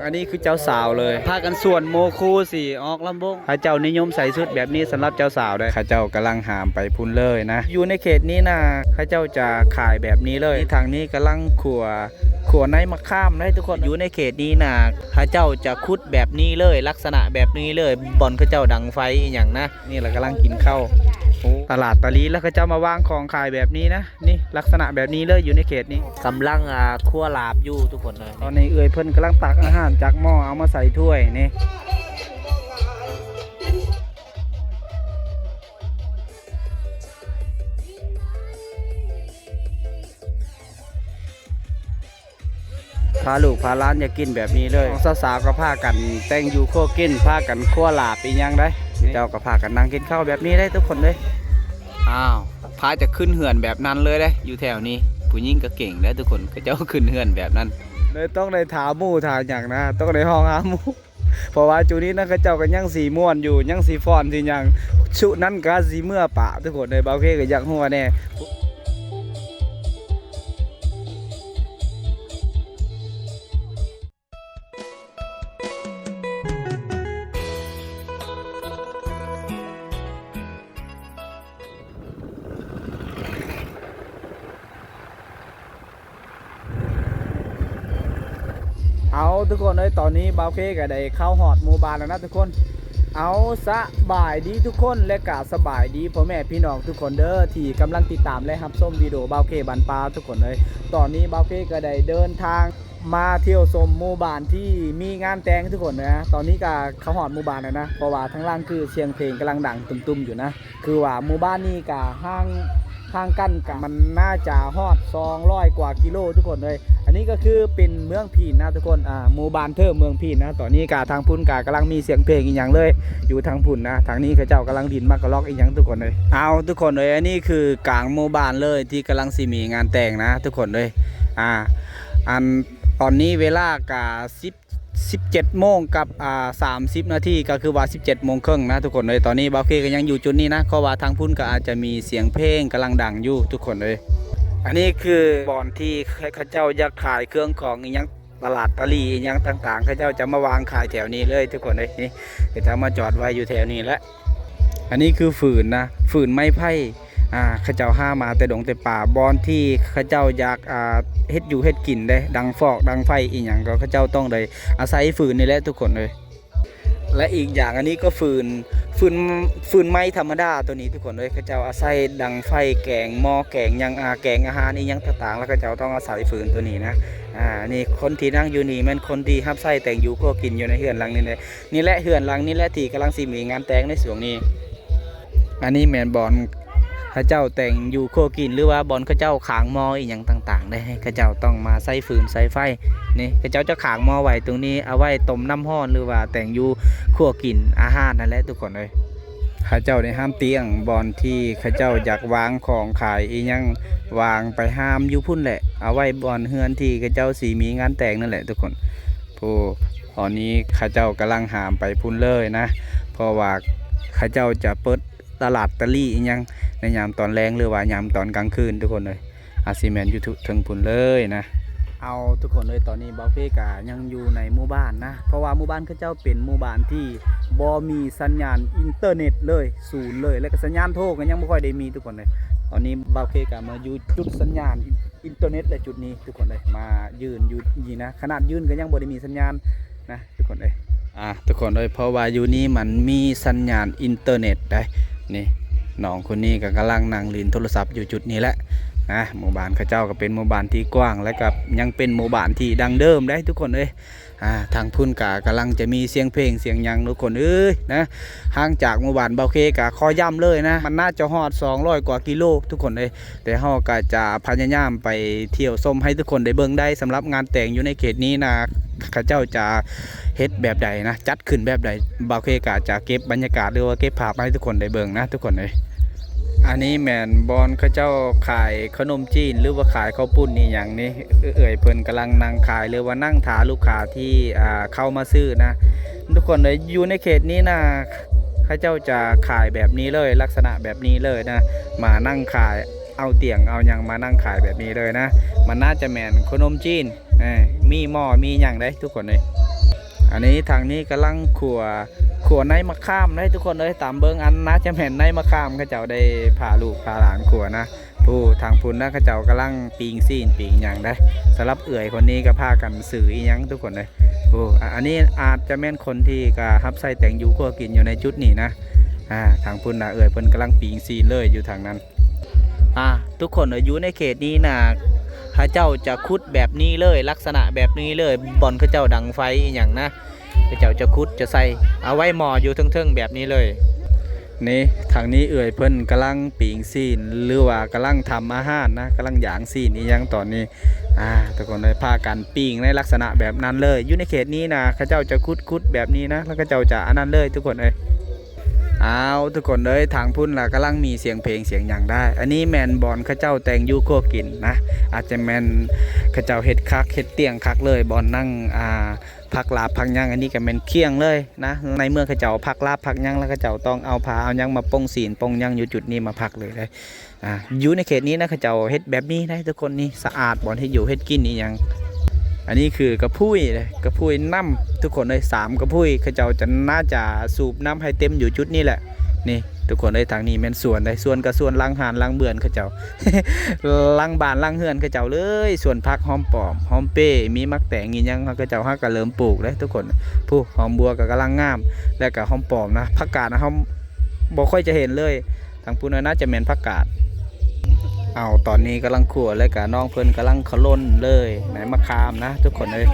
ອັນນີ້ຄືເຈົ້າສາວເລີຍ ພາກັນສວນໂມຄູຊິອອກລຳວົງ. ເຂົາເຈົ້ານິຍົມໃສ່ຊຸດແບບນີ້ສຳລັບເຈົ້າສາວເດ້. ເຂົາເຈົ້າກຳລັງຫາມໄປພຸ້ນເລີຍນະ. ຢູ່ໃນເຂດນີ້ນະ ເຂົາເຈົ້າຈະຂາຍແບບນີ້ເລີຍ. ທາງນີ້ກຳລັງຂົ້ວ ຂົ້ວໃນໝາກຂາມເດ້ທຸກຄົນ. ຢູ່ໃນເຂດນີ້ນະ ເຂົາເຈົ້າຈະຂຸດແບບນີ້ເລີຍ ລັກສະນະແບບນີ້ເລີຍ ບ່ອນເຂົາເຈົ້າດັງໄຟອີ່ຫຍັງນະ. ນີ້ລະກຳລັງກິນເຂົ້າ. ໂອ້ ຕະຫຼາດຕາລີ ແລ້ວເຂົາເຈົ້າມາວາງຂອງຂາຍແບບນີ້ນະ. ນີ້ລັກສະນະແບບນີ້ເລີຍ ຢູ່ໃນເຂດນີ້. ກຳລັງ ອ່າ ຄົວລາບຢູ່ທຸກຄົນເອີຍ. ຕອນນີ້ເອື້ອຍເພິ່ນກຳລັງຕັກອາຫານຈາກໝໍ້ເອົາມາໃສ່ຖ້ວຍນີ້. ພາລູກພາຫຼານຢາກກິນແບບນີ້ເລີຍ. ສາວໆກໍພາກັນແຕ່ງຢູ່ຄົວກິນ ພາກັນຄົວລາບອີ່ຫຍັງໄດ໋. ເຈົ້າກໍພາກັນນັ່ງກິນເຂົ້າແບບນີ້ໄດ໋ທຸກຄົນເອີຍ. ອ້າວ ພາຈະຂຶ້ນເຮືອນແບບນັ້ນເລີຍເດ້ ຢູ່ແຖວນີ້. ຜູ້ຍິງກໍເກັ່ງເດ້ທຸກຄົນ ເຂົາເຈົ້າຂຶ້ນເຮືອນແບບນັ້ນ. ເລີຍຕ້ອງໄດ້ຖາໝູ່ຖາຫຍັງນະ ຕ້ອງໄດ້ຮ້ອງຫາໝູ່. ເພາະວ່າຈຸນີ້ນະ ເຂົາເຈົ້າກໍຍັງຊິມ່ວນຢູ່ ຍັງຊິຟ້ອນຊິຫຍັງ. ຊຸນັ້ນກໍຊິເມືອປະທຸກຄົນເອີຍ. ບ່າວເຄກໍຢາກຮູ້ແດ່. ເອົາ ທຸກຄົນເອີຍ ຕອນນີ້ບ່າວເຄກໍໄດ້ເຂົ້າຮອດໝູ່ບ້ານແລ້ວນະທຸກຄົນ. ເອົາ ສະບາຍດີທຸກຄົນ ແລະກະສະບາຍດີພໍ່ແມ່ພີ່ນ້ອງທຸກຄົນເດີ ທີ່ກຳລັງຕິດຕາມ ແລະ ຮັບຊົມວິດີໂອບ່າວເຄບ້ານປ່າທຸກຄົນເອີຍ. ຕອນນີ້ບ່າວເຄກໍໄດ້ເດີນທາງມາທ່ຽວຊົມໝູ່ບ້ານທີ່ມີງານແຕ່ງທຸກຄົນເອີຍ. ຕອນນີ້ກະເຂົ້າຮອດໝູ່ບ້ານແລ້ວນະ ເພາະວ່າທາງຫຼັງຄືສຽງເພງກຳລັງດັງຕຸ້ມໆຢູ່ນະ. ຄືວ່າໝູ່ບ້ານນີ້ກະຫ່າງ ຫ່າງກັນກະມັນໜ້າຈະຮອດສອງຮ້ອຍກວ່າກິໂລທຸກຄົນເອີຍ. ອັນນີ້ກໍຄືເປັນເມືອງພີນນະທຸກຄົນ ອ່າ ໝູ່ບ້ານເທີເມືອງພີນນະ. ຕອນນີ້ກະທາງພຸ້ນກະກຳລັງມີສຽງເພງອີ່ຫຍັງເລີຍ ຢູ່ທາງພຸ້ນນະ. ທາງນີ້ເຂົາເຈົ້າກຳລັງຫຼິ້ນໝາກກະລັອກອີ່ຫຍັງທຸກຄົນເອີຍ. ເອົາ ທຸກຄົນເອີຍ ອັນນີ້ຄືກາງໝູ່ບ້ານເລີຍທີ່ກຳລັງຊິມີງານແຕ່ງນະທຸກຄົນເອີຍ. ອ່າ ອັນ ຕອນນີ້ເວລາກະສິບ ສິບເຈັດໂມງກັບ ອ່າ ສາມສິບນາທີ ກໍຄືວ່າສິບເຈັດໂມງເຄິ່ງນະທຸກຄົນເອີຍ. ຕອນນີ້ບ່າວເຄກໍຍັງຢູ່ຈຸດນີ້ນະ ເພາະວ່າທາງພຸ້ນກໍອາດຈະມີສຽງເພງກຳລັງດັງຢູ່ທຸກຄົນເອີຍ. ອັນນີ້ຄືບ່ອນທີ່ເຂົາເຈົ້າຢາກຂາຍເຄື່ອງຂອງອີ່ຫຍັງ ຕະຫຼາດຕາລີອີ່ຫຍັງຕ່າງໆ ເຂົາເຈົ້າຈະມາວາງຂາຍແຖວນີ້ເລີຍທຸກຄົນເອີຍ. ນີ້ ເຂົາເຈົ້າມາຈອດໄວ້ຢູ່ແຖວນີ້ແຫຼະ. ອັນນີ້ຄືຝືນນະ ຝືນໄມ້ໄຜ່ ອ່າ ເຂົາເຈົ້າຫາມາແຕ່ດົງແຕ່ປ່າ ບ່ອນທີ່ເຂົາເຈົ້າຢາກ ອ່າ ເຮັດຢູ່ເຮັດກິນເດ້ ດັງຟອກດັງໄຟອີ່ຫຍັງ ກໍເຂົາເຈົ້າຕ້ອງໄດ້ອາໄສຝືນນີ້ແຫຼະທຸກຄົນເອີຍ. ແລະ ອີກຢ່າງ ອັນນີ້ກໍຝືນ ຝືນ ຝືນໄມ້ທຳມະດາໂຕນີ້ທຸກຄົນເອີຍ. ເຂົາເຈົ້າອາໄສດັງໄຟແກງໝໍ້ແກງຫຍັງ ອ່າ ແກງອາຫານອີ່ຫຍັງຕ່າງໆ ແລ້ວເຂົາເຈົ້າຕ້ອງອາໄສຝືນໂຕນີ້ນະ. ອ່າ ນີ້ຄົນທີ່ນັ່ງຢູ່ນີ້ແມ່ນຄົນທີ່ຮັບໃຊ້ແຕ່ງຢູ່ຄົວກິນຢູ່ໃນເຮືອນຫຼັງນີ້ແຫຼະ. ນີ້ແຫຼະເຮືອນຫຼັງນີ້ແຫຼະທີ່ກຳລັງຊິມີງານແຕ່ງໃນຊ່ວງນີ້. ອັນນີ້ແມ່ນບ່ອນເຂົາເຈົ້າແຕ່ງຢູ່ຄົວກິນ ຫຼືວ່າບ່ອນເຂົາເຈົ້າຂາງໝໍ້ອີ່ຫຍັງຕ່າງໆເດ້ ເຂົາເຈົ້າຕ້ອງມາໃຊ້ຟືນໃຊ້ໄຟ. ນີ້ເຂົາເຈົ້າຈະຂາງໝໍ້ໄວ້ຕົງນີ້ ເອົາໄວ້ຕົ້ມນ້ຳຮ້ອນ ຫຼືວ່າແຕ່ງຢູ່ຄົວກິນອາຫານນັ້ນແຫຼະທຸກຄົນເອີຍ. ເຂົາເຈົ້າໄດ້ຫ້າມຕຽງບ່ອນທີ່ເຂົາເຈົ້າຢາກວາງຂອງຂາຍອີ່ຫຍັງ ວາງໄປຫ້າມຢູ່ພຸ້ນແຫຼະ ເອົາໄວ້ບ່ອນເຮືອນທີ່ເຂົາເຈົ້າຊິມີງານແຕ່ງນັ້ນແຫຼະທຸກຄົນ. ໂອ້ ຕອນນີ້ເຂົາເຈົ້າກຳລັງຫາມໄປພຸ້ນເລີຍນະ ເພາະວ່າເຂົາເຈົ້າຈະເປີດຕະຫຼາດຕະລີອີ່ຫຍັງໃນຍາມຕອນແລງ ຫຼືວ່າຍາມຕອນກາງຄືນທຸກຄົນເອີຍ. ອາດຊິແມ່ນຢູ່ເທິງພຸ້ນເລີຍນະ. ເອົາ ທຸກຄົນເອີຍ ຕອນນີ້ບ່າວເຄກະຍັງຢູ່ໃນໝູ່ບ້ານນະ ເພາະວ່າໝູ່ບ້ານເຂົາເຈົ້າເປັນໝູ່ບ້ານທີ່ບໍ່ມີສັນຍານອິນເຕີເນັດເລີຍ ສູນເລີຍ ແລ້ວກະສັນຍານໂທກະຍັງບໍ່ຄ່ອຍໄດ້ມີທຸກຄົນເອີຍ. ຕອນນີ້ບ່າວເຄກະມາຢູ່ຈຸດສັນຍານອິນເຕີເນັດແຫຼະ ຈຸດນີ້ທຸກຄົນເອີຍ ມາຢືນຢູ່ນີ້ນະ ຂະໜາດຢືນກະຍັງບໍ່ໄດ້ມີສັນຍານນະ ທຸກຄົນເອີຍ. ອ່າ ທຸກຄົນເອີຍ ເພາະວ່າຢູ່ນີ້ມັນມີສັນຍານອິນເຕີເນັດໄດ໋. ນີ້ ນ້ອງຄົນນີ້ກໍກຳລັງນັ່ງຫຼິ້ນໂທລະສັບຢູ່ຈຸດນີ້ແຫຼະນະ. ໝູ່ບ້ານເຂົາເຈົ້າກໍເປັນໝູ່ບ້ານທີ່ກວ້າງ ແລະກໍຍັງເປັນໝູ່ບ້ານທີ່ດັ້ງເດີມໄດ໋ ທຸກຄົນເອີຍ. ອ່າ ທາງພຸ້ນກໍກຳລັງຈະມີສຽງເພງສຽງຫຍັງ ທຸກຄົນເອີຍນະ. ຫ່າງຈາກໝູ່ບ້ານບ່າວເຄກໍຂໍຢ້ຳເລີຍນະ ມັນໜ້າຈະຮອດສອງຮ້ອຍກວ່າກິໂລ ທຸກຄົນເອີຍ. ແຕ່ເຮົາກໍຈະພະຍາຍາມໄປທ່ຽວຊົມໃຫ້ທຸກຄົນໄດ້ເບິ່ງໄດ້ ສຳລັບງານແຕ່ງຢູ່ໃນເຂດນີ້ນະ ເຂົາເຈົ້າຈະເຮັດແບບໃດນະ ຈັດຂຶ້ນແບບໃດ ບ່າວເຄກະຈະເກັບບັນຍາກາດ ຫຼືວ່າເກັບພາບມາໃຫ້ທຸກຄົນໄດ້ເບິ່ງນະ ທຸກຄົນເອີຍ. ອັນນີ້ແມ່ນບ່ອນເຂົາເຈົ້າຂາຍຂະໜົມຈີນ ຫຼືວ່າຂາຍເຂົ້າປຸ້ນອີ່ຫຍັງນີ້ ເອື້ອຍເພິ່ນກຳລັງນັ່ງຂາຍ ຫຼືວ່ານັ່ງຖ້າລູກຄ້າທີ່ ອ່າ ເຂົ້າມາຊື້ນະ ທຸກຄົນເອີຍ. ຢູ່ໃນເຂດນີ້ນະ ເຂົາເຈົ້າຈະຂາຍແບບນີ້ເລີຍ ລັກສະນະແບບນີ້ເລີຍນະ ມານັ່ງຂາຍ ເອົາຕຽງເອົາຫຍັງມານັ່ງຂາຍແບບນີ້ເລີຍນະ. ມັນໜ້າຈະແມ່ນຂະໜົມຈີນ ເອີ ມີໝໍ້ມີຫຍັງເດ້ ທຸກຄົນເອີຍ. ອັນນີ້ທາງນີ້ກຳລັງຂົ້ວ ຂົ້ວໃນມະຂາມເດ້ທຸກຄົນເອີຍ. ຕາມເບິ່ງ ອັນໜ້າຈະແມ່ນໃນມະຂາມ ເຂົາເຈົ້າໄດ້ພາລູກພາຫຼານຂົ້ວນະ. ຜູ້ທາງພຸ້ນນະ ເຂົາເຈົ້າກຳລັງປີ້ງຊີ້ນປີ້ງຫຍັງໄດ໋. ສຳລັບເອື້ອຍຄົນນີ້ກໍພາກັນຊື້ອີ່ຫຍັງທຸກຄົນເອີຍ. ໂອ້ ອາ ອັນນີ້ອາດຈະແມ່ນຄົນທີ່ກໍຮັບໃຊ້ແຕ່ງຢູ່ຄົວກິນຢູ່ໃນຈຸດນີ້ນະ. ອາ ທາງພຸ້ນນະ ເອື້ອຍເພິ່ນກຳລັງປີ້ງຊີ້ນເລີຍຢູ່ທາງນັ້ນ. ອາ ທຸກຄົນເອີຍ ຢູ່ໃນເຂດນີ້ນະ ເຂົາເຈົ້າຈະຂຸດແບບນີ້ເລີຍ ລັກສະນະແບບນີ້ເລີຍ ບ່ອນເຂົາເຈົ້າດັງໄຟອີ່ຫຍັງນະ. ເຂົາເຈົ້າຈະຂຸດຈະໃສ່ ເອົາໄວ້ໝໍ້ຢູ່ເທິງໆແບບນີ້ເລີຍ. ນີ້ ທາງນີ້ເອື້ອຍເພິ່ນກຳລັງປີ້ງຊີ້ນ ຫຼືວ່າກຳລັງທຳອາຫານນະ ກຳລັງຍ່າງຊີ້ນອີ່ຫຍັງຕອນນີ້. ອາ ທຸກຄົນເອີຍ ພາກັນປີ້ງໃນລັກສະນະແບບນັ້ນເລີຍ. ຢູ່ໃນເຂດນີ້ນະ ເຂົາເຈົ້າຈະຂຸດ ຂຸດແບບນີ້ນະ ແລ້ວເຂົາເຈົ້າຈະອັນນັ້ນເລີຍທຸກຄົນເອີຍ. ອ້າວ ທຸກຄົນເອີຍ ທາງພຸ້ນລະກຳລັງມີສຽງເພງສຽງຫຍັງໄດ໋. ອັນນີ້ແມ່ນບ່ອນເຂົາເຈົ້າແຕ່ງຢູ່ຄົວກິນນະ ອາດຈະແມ່ນເຂົາເຈົ້າເຮັດຄັກເຮັດຕຽງຄັກເລີຍ ບ່ອນນັ່ງ ອາ ຜັກລາບຜັກຫຍັງ. ອັນນີ້ກໍແມ່ນຄຽງເລີຍນະ ໃນເມື່ອເຂົາເຈົ້າຜັກລາບຜັກຫຍັງ ແລ້ວເຂົາເຈົ້າຕ້ອງເອົາຜ້າເອົາຫຍັງມາປົງຊີ້ນປົງຫຍັງຢູ່ຈຸດນີ້ ມາພັກເລີຍເດ້. ອາ ຢູ່ໃນເຂດນີ້ນະ ເຂົາເຈົ້າເຮັດແບບນີ້ໄດ໋ທຸກຄົນ. ນີ້ສະອາດ ບ່ອນເຮັດຢູ່ເຮັດກິນອີ່ຫຍັງ. ອັນນີ້ຄືກະພຸ້ຍເດ້ ກະພຸ້ຍນ້ຳ ທຸກຄົນເອີຍ ສາມກະພຸ້ຍ. ເຂົາເຈົ້າຈະ ໜ້າຈະສູບນ້ຳໃຫ້ເຕັມຢູ່ຈຸດນີ້ແຫຼະ. ນີ້ ທຸກຄົນເອີຍ ທາງນີ້ແມ່ນສວນເດ້ ສວນກະສວນຫຼັງຮ້ານຫຼັງເຮືອນເຂົາເຈົ້າ ຫຼັງບ້ານຫຼັງເຮືອນເຂົາເຈົ້າເລີຍ. ສວນຜັກຫອມປ້ອມ ຫອມເປ ມີໝາກແຕງ ມີຫຍັງ ເຂົາເຈົ້າຫາກະເລີ່ມປູກເດ້ທຸກຄົນ. ຜູ້ ຫອມບົວກໍກຳລັງງາມ ແລ້ວກໍຫອມປ້ອມນະ. ຜັກກາດນະ ເຮົາບໍ່ຄ່ອຍຈະເຫັນເລີຍ. ທາງພຸ້ນນະ ໜ້າຈະແມ່ນຜັກກາດ. ເອົາ ຕອນນີ້ກຳລັງຂົ້ວ ແລ້ວກະນ້ອງເພິ່ນກຳລັງຂະຫຼົ່ນເລີຍໃນມະຂາມນະທຸກຄົນເອີຍ.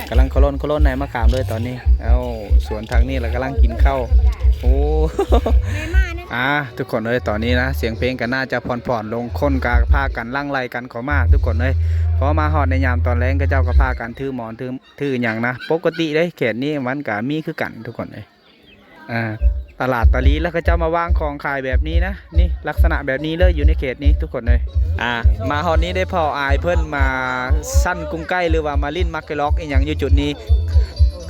ກຳລັງຂະຫຼົ່ນ ຂະຫຼົ່ນໃນມະຂາມເລີຍຕອນນີ້. ເອົາ ສວນທາງນີ້ລະກຳລັງກິນເຂົ້າ. ໂອ້ ອາ ທຸກຄົນເອີຍ ຕອນນີ້ນະ ສຽງເພງກໍໜ້າຈະຜ່ອນໆລົງ ຄົນກໍພາກັນຫຼັ່ງໄຫຼກັນເຂົ້າມາທຸກຄົນເອີຍ. ພໍມາຮອດໃນຍາມຕອນແລງ ເຂົາເຈົ້າກໍພາກັນຖືໝອນ ຖື ຖືຫຍັງນະ. ປົກກະຕິເດ້ ເຂດນີ້ມັນກໍມີຄືກັນທຸກຄົນເອີຍ. ອາ ຕະຫຼາດຕາລີ ແລ້ວເຂົາເຈົ້າມາວາງຂອງຂາຍແບບນີ້ນະ. ນີ້ ລັກສະນະແບບນີ້ເລີຍ ຢູ່ໃນເຂດນີ້ທຸກຄົນເອີຍ. ອາ ມາຮອດນີ້ໄດ້ພໍ້ອາຍເພິ່ນມາຊັ້ນກຸງໄກ່ ຫຼືວ່າມາຫຼິ້ນໝາກກະລອກອີ່ຫຍັງຢູ່ຈຸດນີ້.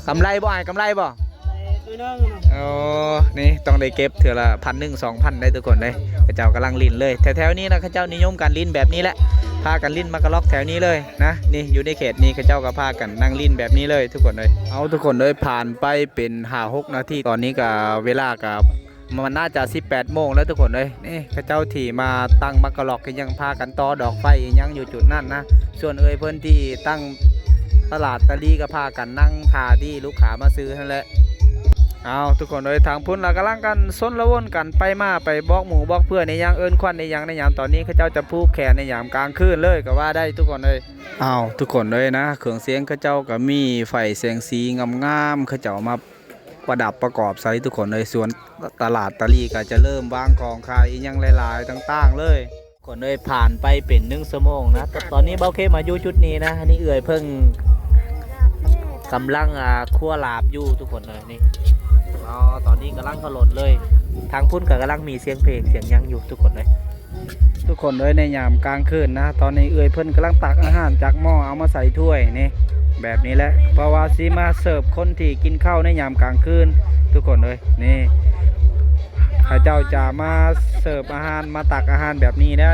ກຳໄລບໍ່ອາຍ ກຳໄລບໍ່? ໂອ້ ນີ້ຕ້ອງໄດ້ເກັບເທື່ອລະພັນໜຶ່ງ ສອງພັນໄດ໋ທຸກຄົນເອີຍ. ເຂົາເຈົ້າກຳລັງຫຼິ້ນເລີຍ ແຖວໆນີ້ນະ ເຂົາເຈົ້ານິຍົມກັນຫຼິ້ນແບບນີ້ແຫຼະ ພາກັນຫຼິ້ນໝາກກະລອກແຖວນີ້ເລີຍນະ. ນີ້ ຢູ່ໃນເຂດນີ້ ເຂົາເຈົ້າກໍພາກັນນັ່ງຫຼິ້ນແບບນີ້ເລີຍທຸກຄົນເອີຍ. ເອົາ ທຸກຄົນເອີຍ ຜ່ານໄປເປັນຫ້າຫົກນາທີ ຕອນນີ້ກໍເວລາກໍ ມັນໜ້າຈະສິບແປດໂມງແລ້ວທຸກຄົນເອີຍ. ນີ້ ເຂົາເຈົ້າທີ່ມາຕັ້ງໝາກກະລອກ ກໍຍັງພາກັນຕໍ່ດອກໄຟອີ່ຫຍັງຢູ່ຈຸດນັ້ນນະ. ສ່ວນເອື້ອຍເພິ່ນທີ່ຕັ້ງຕະຫຼາດຕາລີ ກໍພາກັນນັ່ງຖ້າທີ່ລູກຄ້າມາຊື້ຫັ້ນແຫຼະ. ເອົາ ທຸກຄົນເອີຍ ທາງພຸ້ນລະກຳລັງກັນຊົນລະວົນກັນໄປມາ ໄປບອກໝູ່ບອກເພື່ອນອີ່ຫຍັງ ເອີ້ນຂວັນອີ່ຫຍັງໃນຍາມຕອນນີ້. ເຂົາເຈົ້າຈະຜູກແຂນໃນຍາມກາງຄືນເລີຍກໍວ່າໄດ້ທຸກຄົນເອີຍ. ເອົາ ທຸກຄົນເອີຍນະ ເຄື່ອງສຽງເຂົາເຈົ້າກໍມີ ໄຟແສງສີງາມໆ ເຂົາເຈົ້າມາ ປະດັບປະກອບໃສ່ທຸກຄົນເອີຍ. ສວນຕະຫຼາດຕາລີກໍຈະເລີ່ມວາງຂອງຂາຍອີ່ຫຍັງຫຼາຍໆຕ່າງໆເລີຍ. ຄົນເອີຍ ຜ່ານໄປເປັນໜຶ່ງຊົ່ວໂມງນະ ຕອນນີ້ເບົາເຄມາຢູ່ຈຸດນີ້ນະ. ອັນນີ້ເອື້ອຍເພິ່ນກຳລັງ ອ່າ ຂົ້ວລາບຢູ່ທຸກຄົນເອີຍ. ນີ້ ອໍ ຕອນນີ້ກຳລັງຂະຫຼົ່ນເລີຍ. ທາງພຸ້ນກໍກຳລັງມີສຽງເພງສຽງຫຍັງຢູ່ທຸກຄົນເອີຍ. ທຸກຄົນເອີຍ ໃນຍາມກາງຄືນນະ ຕອນນີ້ເອື້ອຍເພິ່ນກຳລັງຕັກອາຫານຈາກໝໍ້ເອົາມາໃສ່ຖ້ວຍນີ້ ແບບນີ້ແຫຼະ ເພາະວ່າຊິມາເສີບຄົນທີ່ກິນເຂົ້າໃນຍາມກາງຄືນ ທຸກຄົນເອີຍ. ນີ້ ເຂົາເຈົ້າຈະມາເສີບອາຫານ ມາຕັກອາຫານແບບນີ້ໄດ໋.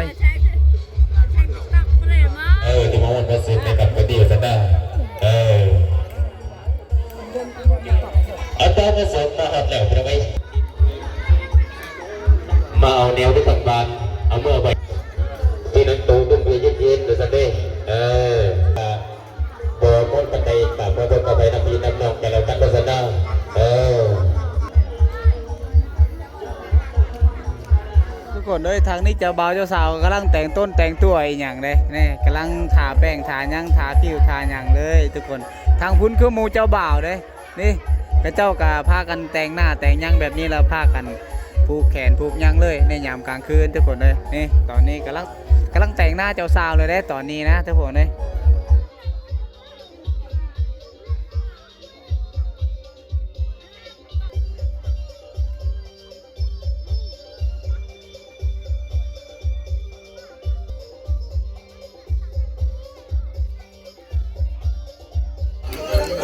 ເອີ ທີ່ມາຮອດມາເສີບໃນກັບກະຕິວ່າຊັ້ນນະ. ເອີ ອາຈານມາເສີບມາຮອດແລ້ວ ພີ່ນ້ອງເອີຍ. ມາເອົາແນວທີ່ທາງບ້ານເອົາເມືອໄວ້ ທີ່ນັ້ນໂຕຕົວເຮືອເຢັນໆ ວ່າຊັ້ນເດ້. ເອີ ບໍ່ມ່ວນປານໃດ ກໍບໍ່ຕ້ອງເອົາໄປນຳພີ່ນຳນ້ອງກັນແລ້ວກັນ ວ່າຊັ້ນເນາະ. ເອີ ທຸກຄົນເອີຍ ທາງນີ້ເຈົ້າບ່າວເຈົ້າສາວກຳລັງແຕ່ງຕົນແຕ່ງຕົວອີ່ຫຍັງເດ້. ນີ້ ກຳລັງທາແປ້ງທາຫຍັງ ທາຜິວທາຫຍັງເລີຍທຸກຄົນ. ທາງພຸ້ນຄືໝູ່ເຈົ້າບ່າວເດ້. ນີ້ ເຂົາເຈົ້າກໍພາກັນແຕ່ງໜ້າແຕ່ງຫຍັງແບບນີ້ ແລ້ວພາກັນຜູກແຂນຜູກຫຍັງເລີຍໃນຍາມກາງຄືນທຸກຄົນເອີຍ. ນີ້ ຕອນນີ້ກຳລັງ ກຳລັງແຕ່ງໜ້າເຈົ້າສາວເລີຍເດ້ຕອນນີ້ນະທຸກຄົນເອີຍ.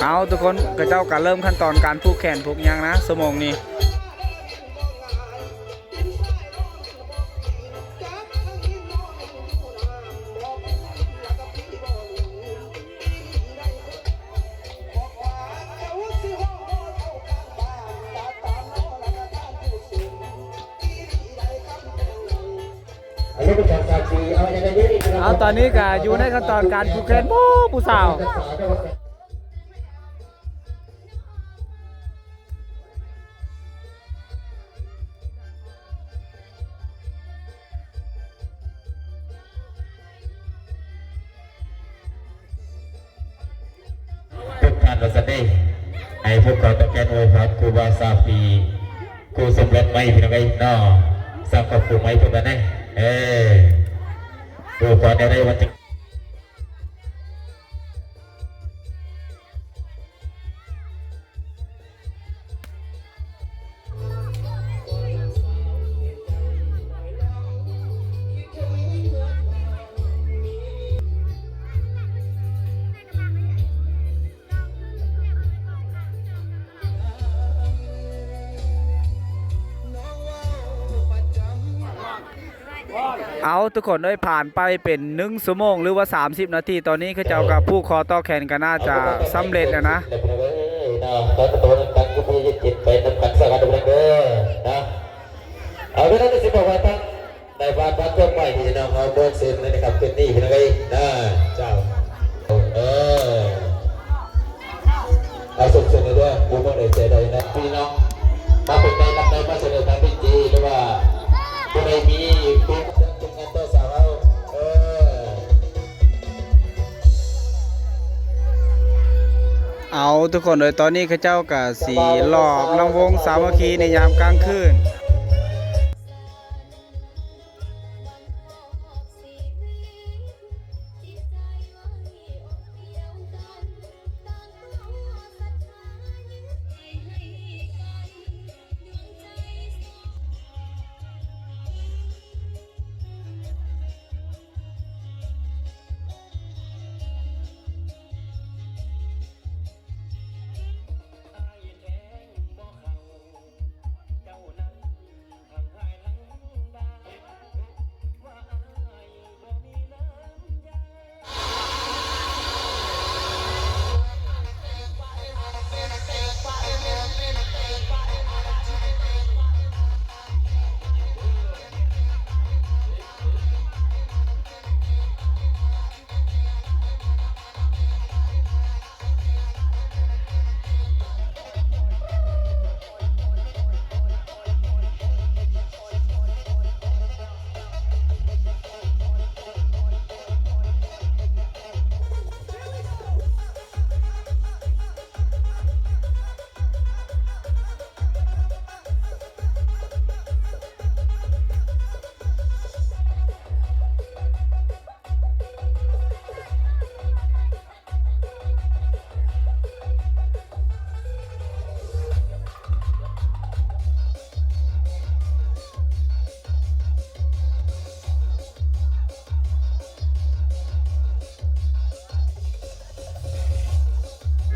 ເອົາ ທຸກຄົນ ເຂົາເຈົ້າກໍເລີ່ມຂັ້ນຕອນການຜູກແຂນຜູກຫຍັງນະ ຊົ່ວໂມງນີ້. ເອົາ ຕອນນີ້ກະຢູ່ໃນຂັ້ນຕອນການຜູກແຂນຜູ້ ຜູ້ສາວ. ທຸກທ່ານວ່າຊັ້ນເດ້ ໃຫ້ພວກເຂົາຕອບແທນອວຍພອນຄູບາສາວປີ ຄູ່ສົມລົດໃໝ່ ພີ່ນ້ອງເອີຍເນາະ ສາວຄອບຄົວໃໝ່ເພິ່ນວ່າແນ່ ເອີ ອວຍພອນແນວໃດວ່າຈັ່ງ ເອົາ ທຸກຄົນເອີຍ ຜ່ານໄປເປັນໜຶ່ງຊົ່ວໂມງ ຫຼືວ່າສາມສິບນາທີ ຕອນນີ້ເຂົາເຈົ້າກະຜູກຄໍຕໍ່ແຂນ ກະໜ້າຈະສຳເລັດແລ້ວນະ. ເອົາ ເວລານີ້ຊິບອກວ່າຕັ້ງ ໃນບ້ານ ບ້ານຕົ້ນໄມ້ ພີ່ນ້ອງເຮົາ ເມືອງເຊນ ໃນຄ່ຳຄືນນີ້ ພີ່ນ້ອງເອີຍ ນະ ເຈົ້າ ເອີ ເອົາ ສົ່ງໆ ໃຫ້ເດີ ຜູ້ບໍ່ໄດ້ໃຈໃດນະ ພີ່ນ້ອງ ມາເປັນໃດນຳໃດ ມາສະເໜີທາງເວທີ ຫຼືວ່າຜູ້ໃດມີ ເປັນງານຕໍ່ສາວເຮົາ ເອີ. ເອົາ ທຸກຄົນເອີຍ ຕອນນີ້ເຂົາເຈົ້າກະຊິຫຼອມລຳວົງສາມັກຄີໃນຍາມກາງຄືນ.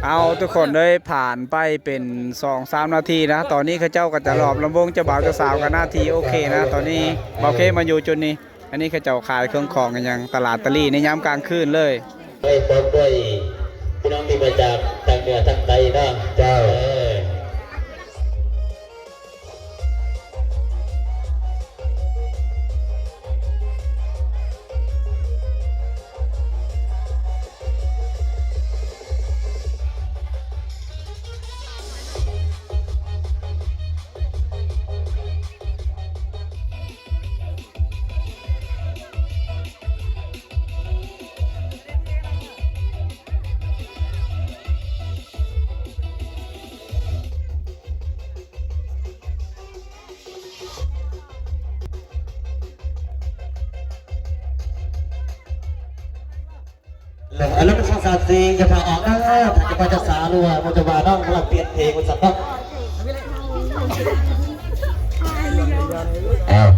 ເອົາ ທຸກຄົນເອີຍ ຜ່ານໄປເປັນສອງສາມນາທີນະ ຕອນນີ້ເຂົາເຈົ້າກະຈະຫຼອມລຳວົງເຈົ້າບ່າວເຈົ້າສາວກັນນະ ທີ່ໂອເຄນະ ຕອນນີ້ບ່າວເຄມາຢູ່ຈຸດນີ້ ອັນນີ້ເຂົາເຈົ້າຂາຍເຄື່ອງຂອງອີ່ຫຍັງ ຕະຫຼາດຕະລີໃນຍາມກາງຄືນເລີຍ. ໄປພ້ອມດ້ວຍພີ່ນ້ອງທີ່ມາຈາກທາງເໜືອທາງໃຕ້ເນາະ ເຈົ້າ ເອີ. ແລ້ວ ອັນນັ້ນ ສອງ ສາມ ສີ່ ຢ່າພາອອກເດີ ຖ້າຈະໄປຈາກສາ ຫຼືວ່າບໍ່ຈະວ່ານ້ອງກຳລັງປ່ຽນເພງວ່າຊັ້ນເນາະ. ອ້າວ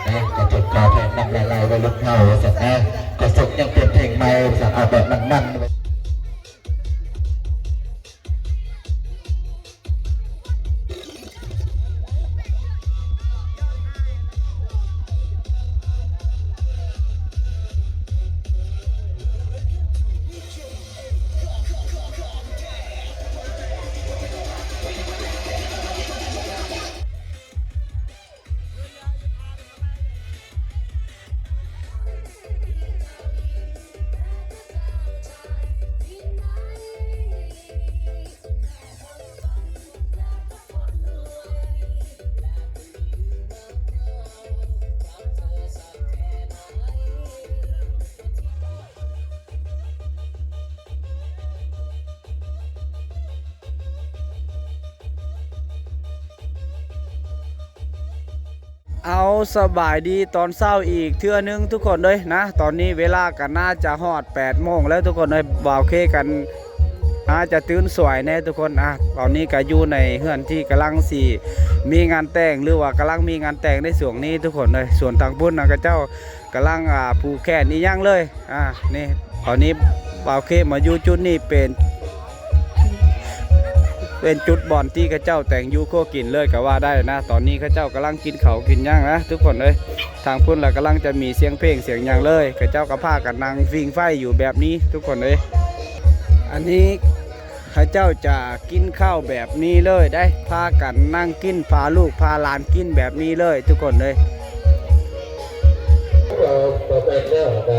ເອີ ກະຈົບກາແພງນ້ຳລາຍໆ ໄວ້ລຸກເຮົາວ່າຊັ້ນນະ ກະສົມຍັງປ່ຽນເພງໃໝ່ວ່າຊັ້ນ ເອົາແບບມັນໆ. ເອົາ ສະບາຍດີຕອນເຊົ້າອີກເທື່ອໜຶ່ງທຸກຄົນເອີຍນະ. ຕອນນີ້ເວລາກໍໜ້າຈະຮອດແປດໂມງແລ້ວທຸກຄົນເອີຍ. ບ່າວເຄກັນອາດຈະຕື່ນສວຍແດ່ທຸກຄົນ. ອາ ຕອນນີ້ກໍຢູ່ໃນເຮືອນທີ່ກຳລັງຊິມີງານແຕ່ງ ຫຼືວ່າກຳລັງມີງານແຕ່ງໃນຊ່ວງນີ້ທຸກຄົນເອີຍ. ສ່ວນທາງພຸ້ນນະ ເຂົາເຈົ້າກຳລັງ ອາ ຜູກແຂນອີ່ຫຍັງເລີຍ. ອາ ນີ້ ຕອນນີ້ບ່າວເຄມາຢູ່ຈຸດນີ້ເປັນ ເປັນຈຸດບ່ອນທີ່ເຂົາເຈົ້າແຕ່ງຢູ່ຄົວກິນເລີຍກໍວ່າໄດ້ນະ. ຕອນນີ້ເຂົາເຈົ້າກຳລັງກິນເຂົ້າກິນຫຍັງນະທຸກຄົນເອີຍ. ທາງພຸ້ນລະກຳລັງຈະມີສຽງເພງສຽງຫຍັງເລີຍ. ເຂົາເຈົ້າກໍພາກັນນັ່ງຟິງໄຟຢູ່ແບບນີ້ທຸກຄົນເອີຍ. ອັນນີ້ເຂົາເຈົ້າຈະກິນເຂົ້າແບບນີ້ເລີຍໄດ໋. ພາກັນນັ່ງກິນ ພາລູກພາຫຼານກິນແບບນີ້ເລີຍທຸກຄົນເອີຍ.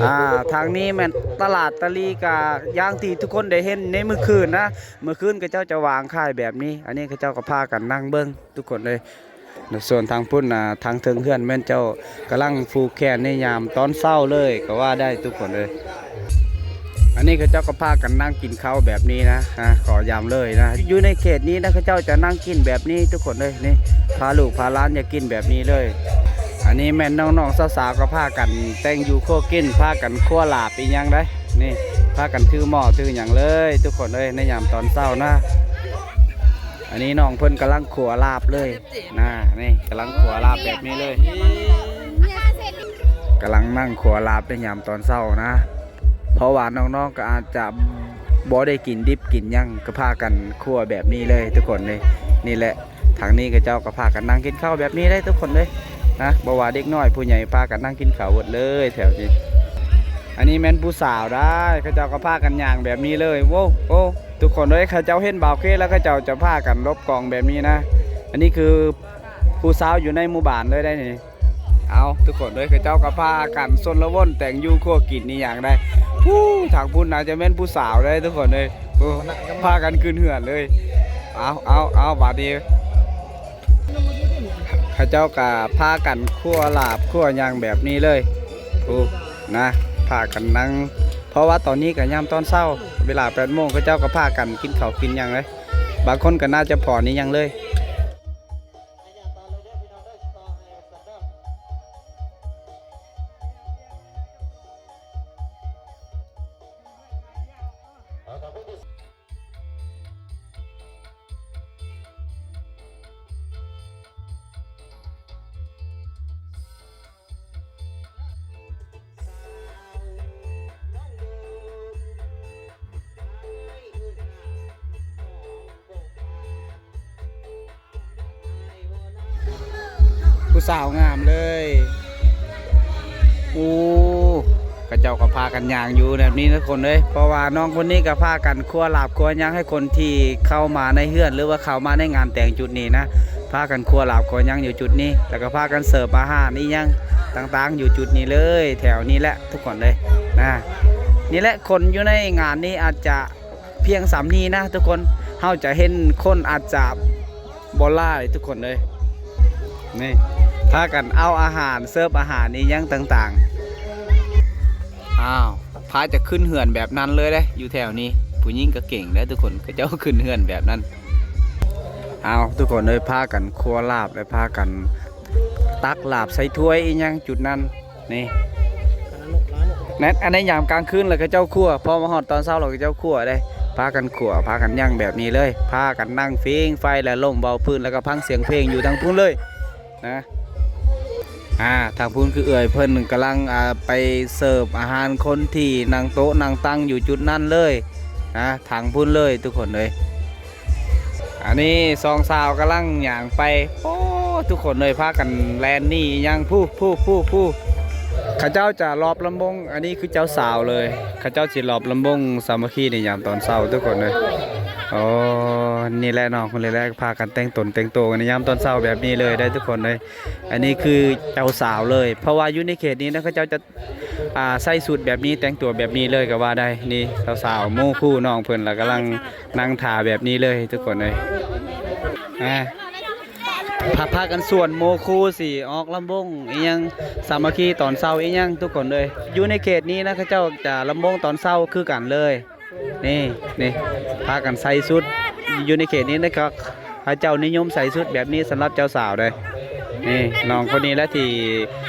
ອາ ທາງນີ້ແມ່ນຕະຫຼາດຕາລີກະ ຢ່າງທີ່ທຸກຄົນໄດ້ເຫັນໃນມື້ຄືນນະ. ເມື່ອຄືນເຂົາເຈົ້າຈະວາງຂາຍແບບນີ້. ອັນນີ້ເຂົາເຈົ້າກໍພາກັນນັ່ງເບິ່ງທຸກຄົນເອີຍ. ສ່ວນທາງພຸ້ນນະ ທາງເທິງເຮືອນແມ່ນເຈົ້າກຳລັງຜູກແຂນໃນຍາມຕອນເຊົ້າເລີຍກໍວ່າໄດ້ທຸກຄົນເອີຍ. ອັນນີ້ເຂົາເຈົ້າກໍພາກັນນັ່ງກິນເຂົ້າແບບນີ້ນະ ອາ ຂໍຢາມເລີຍນະ. ຢູ່ໃນເຂດນີ້ນະ ເຂົາເຈົ້າຈະນັ່ງກິນແບບນີ້ທຸກຄົນເອີຍ. ນີ້ ພາລູກພາຫຼານຢາກກິນແບບນີ້ເລີຍ. ອັນນີ້ແມ່ນນ້ອງໆສາວໆກໍພາກັນແຕ່ງຢູ່ຄົວກິນ ພາກັນຄົວລາບອີ່ຫຍັງໄດ໋. ນີ້ ພາກັນຖືໝໍ້ຖືຫຍັງເລີຍທຸກຄົນເອີຍ ໃນຍາມຕອນເຊົ້ານະ. ອັນນີ້ນ້ອງເພິ່ນກຳລັງຄົວລາບເລີຍນະ. ນີ້ກຳລັງຄົວລາບແບບນີ້ເລີຍ. ກຳລັງນັ່ງຄົວລາບໃນຍາມຕອນເຊົ້ານະ. ເພາະວ່ານ້ອງໆກໍອາດຈະບໍ່ໄດ້ກິນດິບກິນຫຍັງ ກໍພາກັນຄົວແບບນີ້ເລີຍທຸກຄົນເອີຍ. ນີ້ແຫຼະ ທາງນີ້ເຂົາເຈົ້າກໍພາກັນນັ່ງກິນເຂົ້າແບບນີ້ເລີຍທຸກຄົນເອີຍນະ. ບໍ່ວ່າເດັກນ້ອຍຜູ້ໃຫຍ່ພາກັນນັ່ງກິນເຂົ້າເບິດເລີຍແຖວນີ້. ອັນນີ້ແມ່ນຜູ້ສາວໄດ໋ ເຂົາເຈົ້າກໍພາກັນຍ່າງແບບນີ້ເລີຍ. ໂອ້ ໂອ້ ທຸກຄົນເອີຍ ເຂົາເຈົ້າເຫັນບ່າວເຄແລ້ວ ເຂົາເຈົ້າຈະພາກັນຫຼົບກ້ອງແບບນີ້ນະ. ອັນນີ້ຄືຜູ້ສາວຢູ່ໃນໝູ່ບ້ານເລີຍໄດ໋ນີ້. ເອົາ ທຸກຄົນເອີຍ ເຂົາເຈົ້າກໍພາກັນຊົນລະວົນແຕ່ງຢູ່ຄົວກິນອີ່ຫຍັງໄດ໋. ຜູ້ ທາງພຸ້ນໜ້າຈະແມ່ນຜູ້ສາວໄດ໋ທຸກຄົນເອີຍ. ໂອ້ ພາກັນຂຶ້ນເຮືອນເລີຍ. ເອົາ ເອົາ ເອົາ ບາດນີ້ ເຂົາເຈົ້າກໍພາກັນຄົວລາບຄົວຫຍັງແບບນີ້ເລີຍ. ໂອ້ ນະ ພາກັນນັ່ງ ເພາະວ່າຕອນນີ້ກໍຍາມຕອນເຊົ້າ ເວລາແປດໂມງ ເຂົາເຈົ້າກໍພາກັນກິນເຂົ້າກິນຫຍັງເລີຍ. ບາງຄົນກໍໜ້າຈະຜ່ອນອີ່ຫຍັງເລີຍ. ຜູ້ສາວງາມເລີຍ. ໂອ້ ເຂົາເຈົ້າກໍພາກັນຍ່າງຢູ່ແບບນີ້ນະຄົນເອີຍ. ເພາະວ່ານ້ອງຄົນນີ້ກໍພາກັນຄົວລາບຄົວຫຍັງໃຫ້ຄົນທີ່ເຂົ້າມາໃນເຮືອນ ຫຼືວ່າເຂົ້າມາໃນງານແຕ່ງຈຸດນີ້ນະ. ພາກັນຄົວລາບຄົວຫຍັງຢູ່ຈຸດນີ້ ແລ້ວກໍພາກັນເສີບອາຫານອີ່ຫຍັງຕ່າງໆຢູ່ຈຸດນີ້ເລີຍ ແຖວນີ້ແຫຼະທຸກຄົນເອີຍນະ. ນີ້ແຫຼະ ຄົນຢູ່ໃນງານນີ້ອາດຈະ ພຽງສ່ຳນີ້ນະທຸກຄົນ. ເຮົາຈະເຫັນຄົນອາດຈະບໍ່ຫຼາຍທຸກຄົນເອີຍ. ນີ້ ພາກັນເອົາອາຫານ ເສີບອາຫານອີ່ຫຍັງຕ່າງໆ. ອ້າວ ພາຈະຂຶ້ນເຮືອນແບບນັ້ນເລີຍເດ້ ຢູ່ແຖວນີ້. ຜູ້ຍິງກໍເກັ່ງເດ້ທຸກຄົນ ເຂົາເຈົ້າຂຶ້ນເຮືອນແບບນັ້ນ. ອ້າວ ທຸກຄົນເອີຍ ພາກັນຄົວລາບ ແລະ ພາກັນຕັກລາບໃສ່ຖ້ວຍອີ່ຫຍັງຈຸດນັ້ນ. ນີ້ ແມ່ນ ອັນໃນຍາມກາງຄືນລະເຂົາເຈົ້າຄົວ ພໍມາຮອດຕອນເຊົ້າລະເຂົາເຈົ້າຄົວເດ້. ພາກັນຄົວ ພາກັນຍ່າງແບບນີ້ເລີຍ ພາກັນນັ່ງຟິງໄຟ ແລະ ລົມເບົາພື້ນ ແລ້ວກໍຟັງສຽງເພງຢູ່ທາງພຸ້ນເລີຍນະ. ອາ ທາງພຸ້ນຄືເອື້ອຍເພິ່ນກຳລັງ ອາ ໄປເສີບອາຫານຄົນທີ່ນັ່ງໂຕະນັ່ງຕັ່ງຢູ່ຈຸດນັ້ນເລີຍນະ ທາງພຸ້ນເລີຍທຸກຄົນເອີຍ. ອັນນີ້ສອງສາວກຳລັງຍ່າງໄປ. ໂອ້ ທຸກຄົນເອີຍ ພາກັນແລ່ນໜີຫຍັງ ຜູ້ ຜູ້ ຜູ້ ຜູ້ ເຂົາເຈົ້າຈະລອບລຳວົງ. ອັນນີ້ຄືເຈົ້າສາວເລີຍ ເຂົາເຈົ້າຊິລອບລຳວົງສາມັກຄີໃນຍາມຕອນເຊົ້າທຸກຄົນເອີຍ. ໂອ້ ນີ້ແຫຼະນ້ອງເພິ່ນເລີຍແຫຼະ ພາກັນແຕ່ງຕົນແຕ່ງໂຕກັນໃນຍາມຕອນເຊົ້າແບບນີ້ເລີຍໄດ໋ທຸກຄົນເອີຍ. ອັນນີ້ຄືເຈົ້າສາວເລີຍ ເພາະວ່າຢູ່ໃນເຂດນີ້ນະ ເຂົາເຈົ້າຈະ ອ່າ ໃສ່ຊຸດແບບນີ້ ແຕ່ງຕົວແບບນີ້ເລີຍກໍວ່າໄດ້. ນີ້ສາວໆ ໝູ່ຄູ່ນ້ອງເພິ່ນລະກຳລັງນັ່ງຖ້າແບບນີ້ເລີຍທຸກຄົນເອີຍ. ອາ ພາ ພາກັນຊວນໝູ່ຄູ່ຊິອອກລຳວົງອີ່ຫຍັງ ສາມັກຄີຕອນເຊົ້າອີ່ຫຍັງທຸກຄົນເອີຍ. ຢູ່ໃນເຂດນີ້ນະ ເຂົາເຈົ້າຈະລຳວົງຕອນເຊົ້າຄືກັນເລີຍ. ນີ້ ນີ້ ພາກັນໃສ່ຊຸດ ຢູ່ໃນເຂດນີ້ນະ ເຂົາເຈົ້ານິຍົມໃສ່ຊຸດແບບນີ້ສຳລັບເຈົ້າສາວເດ້. ນີ້ນ້ອງຄົນນີ້ແຫຼະທີ່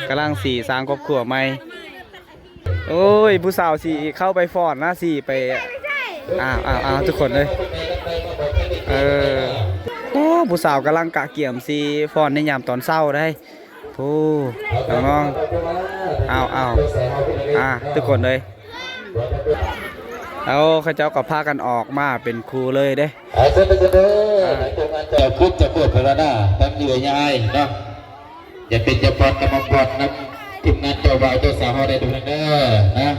ກຳລັງຊິສ້າງຄອບຄົວໃໝ່. ໂອ້ຍ ຜູ້ສາວຊິເຂົ້າໄປຟ້ອນນະ ຊິໄປ ອ້າວ ອ້າວ ອ້າວ ທຸກຄົນເອີຍ. ເອີ ໂອ້ ຜູ້ສາວກຳລັງກະກຽມຊິຟ້ອນໃນຍາມຕອນເຊົ້າໄດ໋. ໂອ້ ນ້ອງໆ ອ້າວ ອ້າວ ອ່າ ທຸກຄົນເອີຍ. ເອົາ ເຂົາເຈົ້າກໍພາກັນອອກມາເປັນຄູ່ເລີຍເດ້. ເອົາ ເຊີນເດີ ເຊີນເດີ ອ່າ ໃນໂຄງງານຈະຂຶ້ນຈະເປີດເພິ່ນລະນະ ທັງເອື້ອຍຍາຍເນາະ ຢ່າເປັນຢ່າປອດກຳມະກອນນຳທີມງານເຈົ້າບ່າວເຈົ້າສາວເຮົາໄດ້ທຸກທ່ານເດີນະ.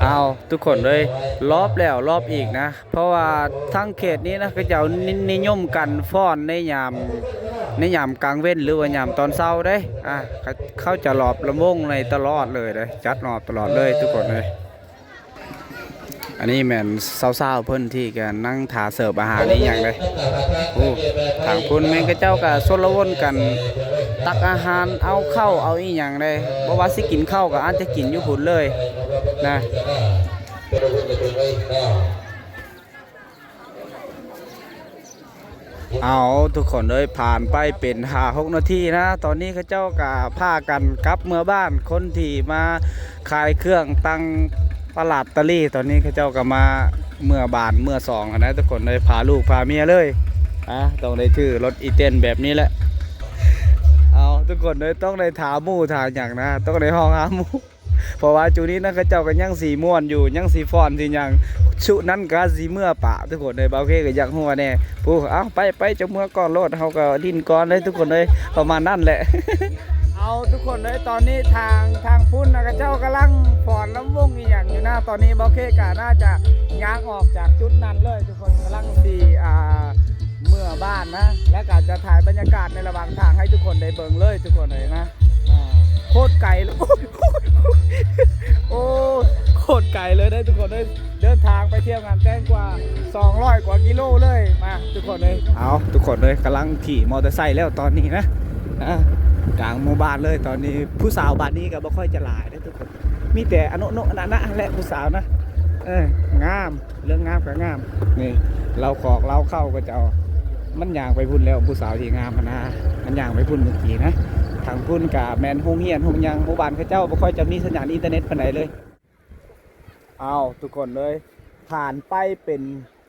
ອ້າວ ທຸກຄົນເອີຍ ລອບແລ້ວລອບອີກນະ ເພາະວ່າທາງເຂດນີ້ນະ ເຂົາເຈົ້ານິ ນິຍົມກັນຟ້ອນໃນຍາມ ໃນຍາມກາງເວັນ ຫຼືວ່າຍາມຕອນເຊົ້າເດ້. ອ່າ ເຂົາ ເຂົາຈະລອບລຳວົງໃນຕະຫຼອດເລີຍເດ້ ຈັດລອບຕະຫຼອດເລີຍທຸກຄົນເອີຍ. ອັນນີ້ແມ່ນສາວໆເພິ່ນທີ່ກະນັ່ງຖ້າເສີບອາຫານອີ່ຫຍັງເດ້. ໂອ້ ທາງພຸ້ນແມ່ນເຂົາເຈົ້າກະຊົນລະວົນກັນຕັກອາຫານ ເອົາເຂົ້າເອົາອີ່ຫຍັງເດ້ ບໍ່ວ່າຊິກິນເຂົ້າກະອາດຈະກິນຢູ່ພຸ້ນເລີຍນະ. ເອົາ ທຸກຄົນເອີຍ ຜ່ານໄປເປັນຫ້າຫົກນາທີນະ ຕອນນີ້ເຂົາເຈົ້າກະພາກັນກັບເມືອບ້ານ. ຄົນທີ່ມາຂາຍເຄື່ອງຕັ້ງຕະຫຼາດຕະລີ ຕອນນີ້ເຂົາເຈົ້າກະມາເມືອບ້ານເມືອຊ່ອງຫັ້ນນະ ທຸກຄົນເອີຍ ພາລູກພາເມຍເລີຍ. ອ່າ ຕ້ອງໄດ້ຖືລົດອີເຕັນແບບນີ້ແຫຼະ. ເອົາ ທຸກຄົນເອີຍ ຕ້ອງໄດ້ຖາໝູ່ຖາຫຍັງນະ ຕ້ອງໄດ້ຮ້ອງຫາໝູ່. ເພາະວ່າຈຸນີ້ນະ ເຂົາເຈົ້າກໍຍັງຊິມ່ວນຢູ່ ຍັງຊິຟ້ອນຊິຫຍັງ ຊຸນັ້ນກໍຊິເມືອປະ ທຸກຄົນເອີຍ. ບ່າວເຄກໍຢາກຮູ້ແດ່ ຜູ້ ເອົາ ໄປ ໄປ ເຈົ້າເມືອກ່ອນໂລດ ເຮົາກໍຫຼິ້ນກ່ອນເດ້ ທຸກຄົນເອີຍ ປະມານນັ້ນແຫຼະ. ເອົາ ທຸກຄົນເອີຍ ຕອນນີ້ທາງ ທາງພຸ້ນນະ ເຂົາເຈົ້າກຳລັງຟ້ອນລຳວົງອີ່ຫຍັງຢູ່ນະ. ຕອນນີ້ບ່າວເຄກໍໜ້າຈະຍ່າງອອກຈາກຈຸດນັ້ນເລີຍ ທຸກຄົນ ກຳລັງຊິ ອ່າ ເມືອບ້ານນະ ແລ້ວກໍຈະຖ່າຍບັນຍາກາດໃນລະຫວ່າງທາງໃຫ້ທຸກຄົນໄດ້ເບິ່ງເລີຍ ທຸກຄົນເອີຍນະ. ອ່າ ໂຄດໄກເລີຍ ໂອ້ຍ ໂອ້ຍ ໂອ້ຍ ໂອ້ຍ ໂຄດໄກເລີຍເດ້ທຸກຄົນເອີຍ. ເດີນທາງໄປທ່ຽວງານແຕ່ງກວ່າສອງຮ້ອຍກວ່າກິໂລເລີຍ ມາທຸກຄົນເອີຍ. ເອົາ ທຸກຄົນເອີຍ ກຳລັງຂີ່ມໍເຕີໄຊແລ້ວຕອນນີ້ນະ ອ່າ ກາງໝູ່ບ້ານເລີຍຕອນນີ້. ຜູ້ສາວບ້ານນີ້ກໍບໍ່ຄ່ອຍຈະຫຼາຍເດ້ທຸກຄົນ ມີແຕ່ອະໂນະໂນະອະນະນະແຫຼະຜູ້ສາວນະ. ເອີ ງາມ ເລື່ອງງາມກໍງາມ. ນີ້ ລາວຄອກລາວເຂົ້າເຂົາເຈົ້າ ມັນຍ່າງໄປພຸ້ນແລ້ວ ຜູ້ສາວທີ່ງາມຫັ້ນນະ ມັນຍ່າງໄປພຸ້ນເມື່ອກີ້ນະ. ທາງພຸ້ນກະແມ່ນໂຮງຮຽນໂຮງຫຍັງ ໝູ່ບ້ານເຂົາເຈົ້າບໍ່ຄ່ອຍຈະມີສັນຍານອິນເຕີເນັດປານໃດເລີຍ. ອ້າວ ທຸກຄົນເອີຍ ຜ່ານໄປເປັນ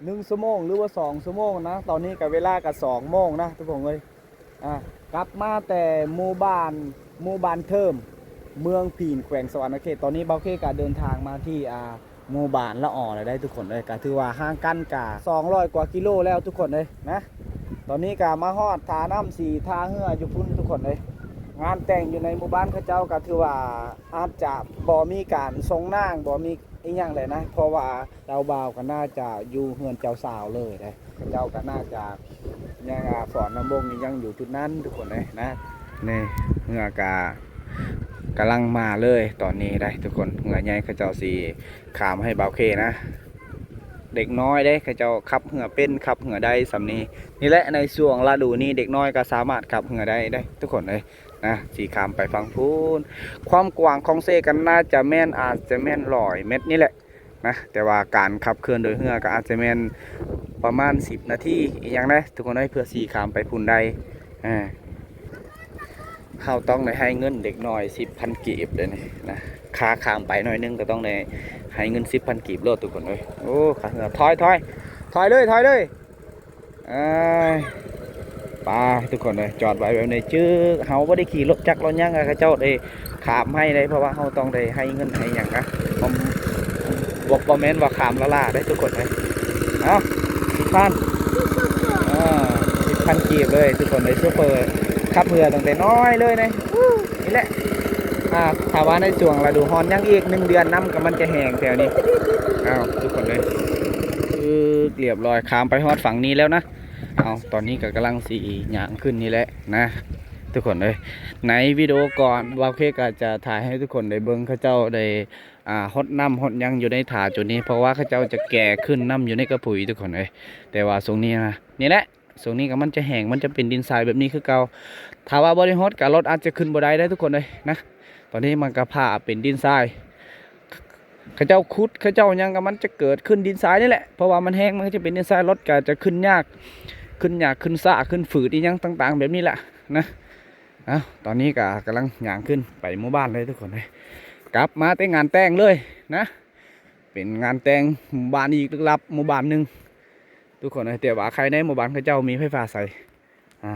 ໜຶ່ງຊົ່ວໂມງ ຫຼືວ່າສອງຊົ່ວໂມງນະ ຕອນນີ້ກະເວລາກະສອງໂມງນະ ທຸກຄົນເອີຍ. ອ່າ ກັບມາແຕ່ໝູ່ບ້ານ ໝູ່ບ້ານເທີມ ເມືອງພີນ ແຂວງສະຫວັນນະເຂດ. ຕອນນີ້ບ່າວເຄກະເດີນທາງມາທີ່ ອ່າ ໝູ່ບ້ານລະອໍແລ້ວໄດ໋ທຸກຄົນເອີຍ. ກະຖືວ່າຫ່າງກັນກະສອງຮ້ອຍກວ່າກິໂລແລ້ວທຸກຄົນເອີຍນະ. ຕອນນີ້ກະມາຮອດທ່ານ້ຳສີທ່າເຮືອຢູ່ພຸ້ນທຸກຄົນເອີຍ. ງານແຕ່ງຢູ່ໃນໝູ່ບ້ານເຂົາເຈົ້າກະຖືວ່າອາດຈະບໍ່ມີການສົ່ງນາງ ບໍ່ມີ ອີ່ຫຍັງແຫຼະນະ ເພາະວ່າເຈົ້າບ່າວກໍໜ້າຈະຢູ່ເຮືອນເຈົ້າສາວເລີຍເດ້. ເຂົາເຈົ້າກໍໜ້າຈະຍັງ ອ່າ ຟ້ອນລຳວົງອີ່ຫຍັງຢູ່ຈຸດນັ້ນທຸກຄົນເອີຍນະ. ນີ້ເຮືອກະກຳລັງມາເລີຍຕອນນີ້ໄດ໋ທຸກຄົນ. ເຮືອໃຫຍ່ເຂົາເຈົ້າຊິຂ້າມໃຫ້ບ່າວເຄນະ. ເດັກນ້ອຍເດ້ ເຂົາເຈົ້າຂັບເຮືອເປັນ ຂັບເຮືອໄດ້ສ່ຳນີ້. ນີ້ແຫຼະ ໃນຊ່ວງລະດູນີ້ ເດັກນ້ອຍກໍສາມາດຂັບເຮືອໄດ້ເດ້ທຸກຄົນເອີຍນະ. ຊິຂ້າມໄປຝັ່ງພຸ້ນ ຄວາມກວ້າງຂອງເຊກໍໜ້າຈະແມ່ນ ອາດຈະແມ່ນຮ້ອຍແມັດນີ້ແຫຼະນະ, ແຕ່ວ່າການຂັບເຄື່ອນໂດຍເຮືອກໍອາດຈະແມ່ນປະມານສິບນາທີອີ່ຫຍັງນະທຸກຄົນເອີຍ ເພື່ອຊິຂ້າມໄປພຸ້ນໄດ້. ເຮົາຕ້ອງໄດ້ໃຫ້ເງິນເດັກນ້ອຍສິບພັນກີບເດ້ນີ້ນະ, ຄ່າຂ້າມໄປໜ້ອຍໜຶ່ງກໍຕ້ອງໄດ້ໃຫ້ເງິນສິບພັນກີບໂລດທຸກຄົນເອີຍ. ໂອ້ ຂ້າເຮືອ ຖອຍ ຖອຍ ຖອຍເລີຍ ຖອຍເລີຍ. ເອີຍ ໄປທຸກຄົນເອີຍ ຈອດໄວ້ແບບນີ້ ຈື່ ເຮົາບໍ່ໄດ້ຂີ່ລົດຈັກລົດຫຍັງ ເຂົາເຈົ້າໄດ້ຂ້າມໃຫ້ເດ້ ເພາະວ່າເຮົາຕ້ອງໄດ້ໃຫ້ເງິນໃຫ້ຫຍັງນະ. ບໍ່ ບໍ່ ບໍ່ແມ່ນວ່າຂ້າມລ້າໆເດ້ທຸກຄົນເອີຍ. ເອົາ ສິບພັນ ເອີ ສິບພັນກີບເລີຍທຸກຄົນເອີຍ. ໂຊເຟີຂັບເຮືອຕັ້ງແຕ່ນ້ອຍເລີຍນີ້ ນີ້ແຫຼະ. ອ່າ ຖ້າວ່າໃນຊ່ວງລະດູຮ້ອນຍັງອີກໜຶ່ງເດືອນ ນ້ຳກໍມັນຈະແຫ້ງແຖວນີ້. ເອົາ ທຸກຄົນເອີຍ ຄືລຽບຮ້ອຍ ຂ້າມໄປຮອດຝັ່ງນີ້ແລ້ວນະ. ເອົາ ຕອນນີ້ກໍກຳລັງຊິຍ່າງຂຶ້ນນີ້ແຫຼະນະທຸກຄົນເອີຍ. ໃນວິດີໂອກ່ອນ ບ່າວເຄກໍຈະຖ່າຍໃຫ້ທຸກຄົນໄດ້ເບິ່ງ ເຂົາເຈົ້າໄດ້ ອ່າ ຫົດນ້ຳຫົດຫຍັງຢູ່ໃນຖາຈຸດນີ້ ເພາະວ່າເຂົາເຈົ້າຈະແກ່ຂຶ້ນນ້ຳຢູ່ໃນກະປຸຍທຸກຄົນເອີຍ. ແຕ່ວ່າຊ່ວງນີ້ນະ ນີ້ແຫຼະ ຊ່ວງນີ້ກໍມັນຈະແຫ້ງ ມັນຈະເປັນດິນຊາຍແບບນີ້ຄືເກົ່າ. ຖ້າວ່າບໍ່ໄດ້ຫົດກໍລົດອາດຈະຂຶ້ນບໍ່ໄດ້ເດ້ທຸກຄົນເອີຍນະ. ຕອນນີ້ມັນກໍພາເປັນດິນຊາຍ ເຂົາເຈົ້າຂຸດ ເຂົາເຈົ້າຫຍັງກໍມັນຈະເກີດຂຶ້ນດິນຊາຍນີ້ແຫຼະ ເພາະວ່າມັນແຫ້ງ ມັນກໍຈະເປັນດິນຊາຍ ລົດກໍຈະຂຶ້ນຍາກ ຂຶ້ນຍາກ ຂຶ້ນຊ້າ ຂຶ້ນຝືດ ອີ່ຫຍັງຕ່າງໆແບບນີ້ແຫຼະນະ. ເອົາ ຕອນນີ້ກໍກຳລັງຍ່າງຂຶ້ນໄປໝູ່ບ້ານເລີຍທຸກຄົນເອີຍ. ກັບມາແຕ່ງານແຕ່ງເລີຍນະ ເປັນງານແຕ່ງໝູ່ບ້ານອີກ ລຶກລັບໝູ່ບ້ານໜຶ່ງທຸກຄົນເອີຍ. ແຕ່ວ່າໄຄແນ່ ໝູ່ບ້ານເຂົາເຈົ້າມີໄຟຟ້າໃຊ້ ອ່າ